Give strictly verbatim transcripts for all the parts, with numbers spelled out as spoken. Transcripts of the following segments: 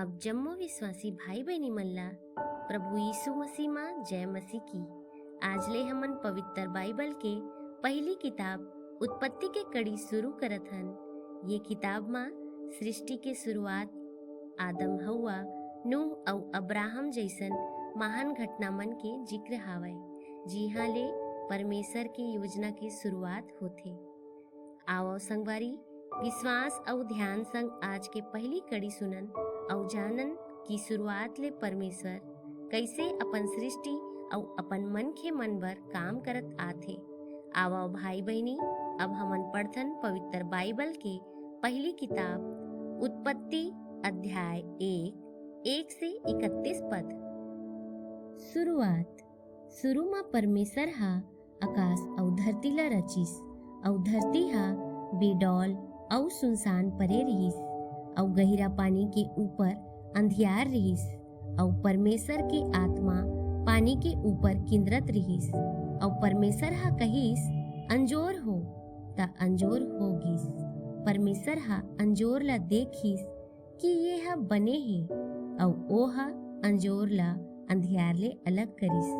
अब जम्मो विश्वासी भाई बहिनी मन ला प्रभु यीशु मसीह मा जय मसीह की। आज ले हमन पवित्र बाइबल के पहली किताब उत्पत्ति के कड़ी शुरू करत हन। ये किताब मा सृष्टि के शुरुआत, आदम, हव्वा, नूह अउ अब्राहम जैसन महान घटना मन के जिक्र हावय, जिहां ले परमेश्वर के योजना के शुरुआत होथे। आवव संगवारी, विश्वास अउ ध्यान संग आज के पहली कड़ी सुनन अउ जानन कि शुरुआत ले परमेश्वर कइसे अपन सृष्टि अउ अपन मनखे मन बर काम करत आथे। आवव भाई बहिनी, अब हमन पढ़थन पवित्र बाइबल के पहली किताब उत्पत्ति, अध्याय एक, एक से इकतीस पद। शुरुआत। शुरू म परमेसर ह आकास अउ धरती ला रचिस, अउ धरती ह बेडौल अउ सुनसान परे रिहिस, अउ गहिरा पानी के ऊपर अंधियार रिहिस, अउ परमेसर के आतमा पानी के ऊपर किंदरत रिहिस। अउ परमेसर ह कहिस, "अंजोर हो," त अंजोर हो गिस। परमेसर ह अंजोर ला देखिस कि ये ह बने हे, अउ ओह अंजोर ला अंधियार ले अलग करिस।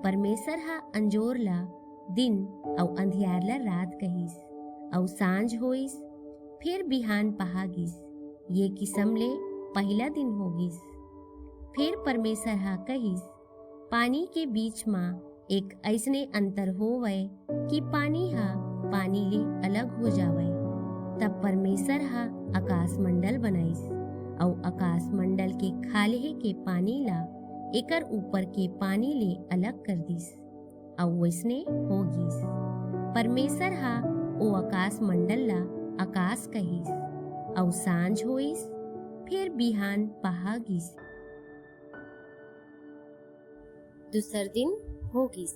परमेसर ह अंजोर ला दिन अउ अंधियार ला रात कहिस, अउ सांझ होइस, फेर बिहान पहा गिस। ये किसम ले पहिला दिन हो गिस। फेर परमेसर ह कहिस, "पानी के बीच म एक अइसने अंतर होवय कि पानी ह पानी ले अलग हो जावय।" तब परमेसर ह आकास मंडल बनाइस, अउ आकास मंडल के खाल्हे के पानी ला एकर ऊपर के पानी ले अलग कर दिस, अउ वइसने हो गिस। परमेसर ह ओ आकास मंडल ला आकास कहिस, अउ सांझ होइस, फेर बिहान पहा गिस। दूसर दिन हो गिस।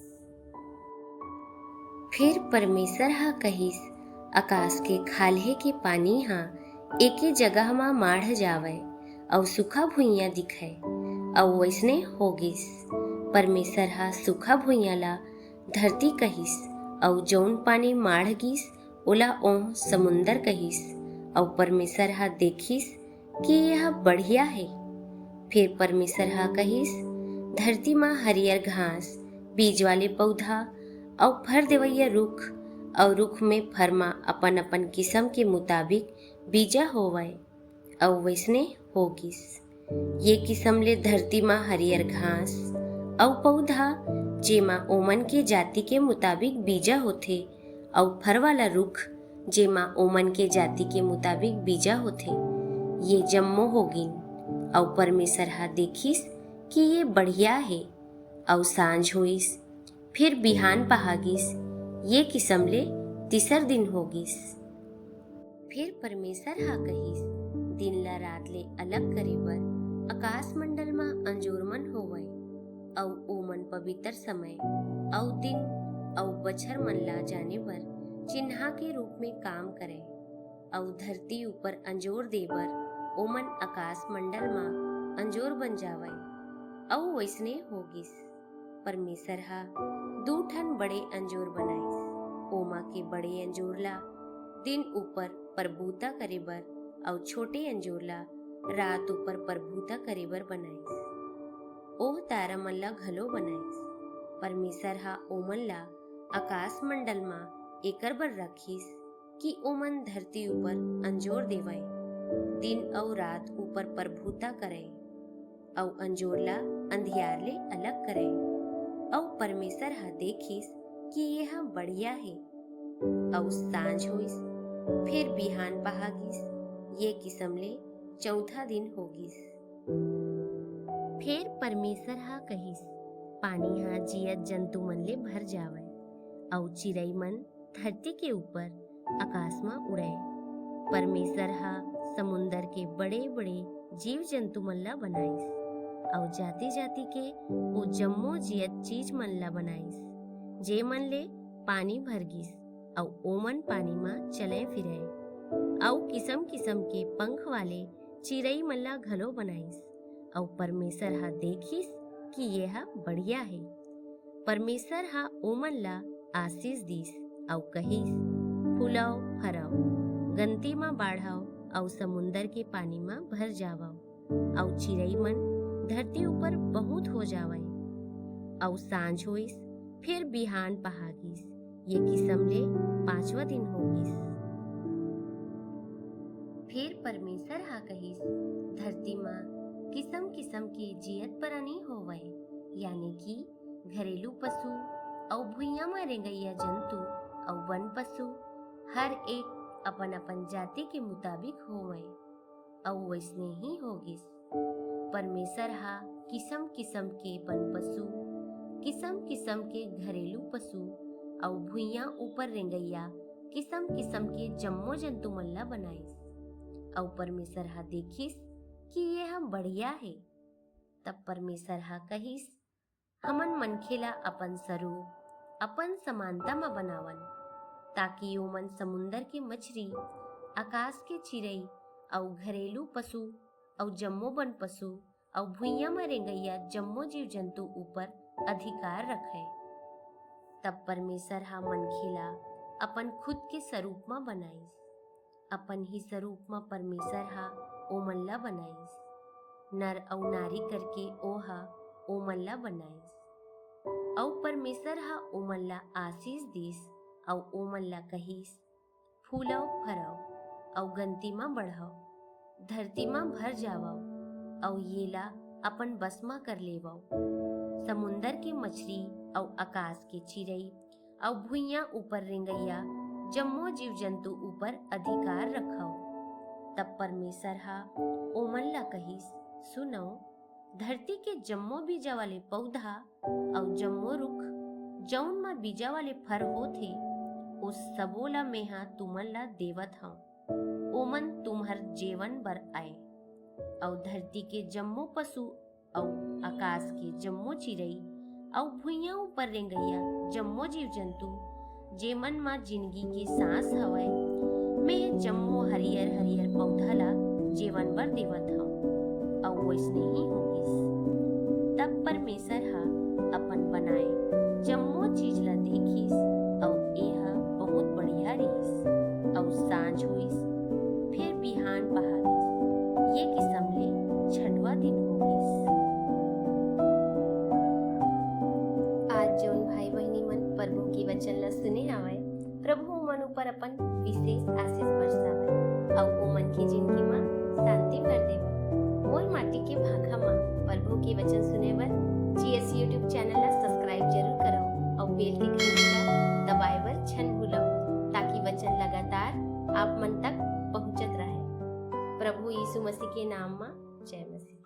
फेर परमेसर ह कहिस, "आकास के खाल्हे के पानी ह एके जगह म माढ़ जावय, अउ सूखा भुइयां दिखय," अउ वइसने हो गिस। परमेसर ह सूखा भुइयां ला धरती कहिस, अउ जऊन पानी माढ़ गिस, ओला ओह समुंदर कहिस। अउ परमेसर ह देखिस कि ये ह बढ़िया हे। फेर परमेसर ह कहिस, "धरती म हरियर घास, बीज वाले पौधा, अउ फर देवइया रुख, अउ रुख में फर म अपन-अपन किसम के मुताबिक बीजा होवय," अउ वइसने हो गिस। ये किसम ले धरती म हरियर घास अउ पौधा, जेमा ओमन के जाति के मुताबिक बीजा होथे, अउ फर वाला रुख, जेमा ओमन के जाति के मुताबिक बीजा होथे, ये जम्मो हो गिन। अउ परमेसर ह देखिस कि ये बढ़िया हे। अउ सांझ होइस, फेर बिहान पहा गिस, ये किसम ले तीसर दिन हो गिस। फेर परमेसर ह कहिस, "दिन ला रात ले अलग करे बर आकास मंडल म अंजोर मन होवय, अउ ओमन पबितर समय, अउ दिन, अउ बछर मन ला जाने बर चिन्हा के रूप में काम करय, अउ धरती ऊपर अंजोर दे बर ओमन आकास मंडल म अंजोर बन जावय।" अउ वइसने हो गिस। परमेसर ह दू ठन बड़े अंजोर बनाइस, ओमा के बड़े अंजोर ला दिन ऊपर परभुता करे बर, अउ छोटे अंजोर ला रात ऊपर परभुता करे बर बनाइस। ओह तारा मन ला घलो बनाइस। परमेसर ह ओमन ला आकास मंडल म एकर बर रखिस कि ओमन धरती ऊपर अंजोर देवय, दिन अउ रात ऊपर परभुता करय, अउ अंजोर ला अंधियार ले अलग करय। अउ परमेसर ह देखिस कि ये ह बढ़िया हे। अउ सांझ होइस, फेर बिहान पहा गिस, ये किसम ले चौथा दिन हो गिस। फेर परमेसर ह कहिस, "पानी ह जियत जंतु मन ले भर जावय, अउ चिरई मन धरती के ऊपर आकास म उड़य।" परमेसर ह समुंदर के बड़े-बड़े जीव जंतु मन ला बनाइस, अउ जाति-जाति के ओ जम्मो जियत चीज मन ला बनाइस, जे मन ले पानी भर गिस, अउ ओमन पानी म चलय फिरय। अउ किसम-किसम के पंख वाले चिरई मन ला घलो बनाइस, अउ परमेसर ह देखिस कि ये ह बढ़िया हे। परमेसर ह ओमन ला आसीस दीस, अउ कहिस, "फूलव, फरव, गंती म बाढ़व, अउ समुंदर के पानी म भर जावव, अउ चिरई मन धरती ऊपर बहुत हो जावय। अउ सांझ होइस, फेर बिहान पहा गिस। ये किसम ले पांचवा दिन हो गिस। फेर परमेसर ह कहिस, "धरती म किसम-किसम के जियत परानी होवय, यानी कि घरेलू पसु अउ भुइयां म रेंगइया जंतु अउ वन पसु, हर एक अपन-अपन जाति के मुताबिक होवय।" अउ वइसने ही हो गिस। परमेसर ह किसम-किसम के वन पसु, किसम-किसम के घरेलू पसु अउ भुइयां ऊपर रेंगइया किसम-किसम के जम्मो जंतु मन ला बनाइस। अउ परमेसर ह देखिस कि ये ह बढ़िया हे। तब परमेसर ह कहिस, "हमन मनखे ला अपन सरूप, अपन समानता म बनावन, ताकि ओमन समुंदर के मछरी, आकास के चिरई अउ घरेलू पसु अउ जम्मो वन पसु अउ भुइयां म रेंगइया जम्मो जीव जंतु ऊपर अधिकार रखय।" तब परमेसर ह मनखे ला अपन खुद के सरूप म बनाइस, अपन ही सरूप म परमेसर ह ओमन ला बनाइस, नर अउ नारी करके ओह ओमन ला बनाइस। अउ परमेसर ह ओमन ला आसीस दीस, अउ ओमन ला कहिस, "फूलव, फरव, अउ गंती म बढ़व, धरती म भर जावव, अउ येला अपन बस म कर लेवव। समुंदर के मछरी अउ आकास के चिरई अउ भुइयां ऊपर रेंगइया जम्मो जीव जंतु ऊपर अधिकार रखव।" तब परमेसर ह ओमन ला कहिस, "सुनव, धरती के जम्मो बीजा वाले पउधा अउ जम्मो रूख, जऊन म बीजा वाले फर होथे, ओ सबो ला मेंह तुमन ला देवत हंव। ओमन तुम्हर जेवन बर अय, अउ धरती के जम्मो पसु अउ आकास के जम्मो चिरई अउ भुइयां ऊपर रेंगइया जम्मो जीव जंतु, जेमन म जिनगी के सांस हवय, मेंह जम्मो हरियर-हरियर पउधा ला जेवन बर देवत हंव।" अउ वइसने ही हो गिस। तब परमेसर ह अपन बनाए जम्मो चीज ला देखिस, अउ एह बहुत बढ़िया रिहिस। अउ सांझ होइस, फेर बिहान पहा गिस। ये किसम ले छठवां दिन हो गिस। आज जऊन भाई बहिनी मन परभू के वचन ला सुने हवय, परभू ओमन ऊपर अपन बिसेस आसीस बरसावय, अउ ओमन के जिनगी म सांति भर देवय। मोर माटी के भाखा म परभू के वचन सुने बर जीएस YouTube चैनल ला सब्सक्राइब जरूर करव, अउ बेल के घंटी ला दबाए बर झन भूलव, ताकि वचन लगातार आप मन तक पहुंचत रहय। परभू यीसू मसीह के नाम म जय मसीह।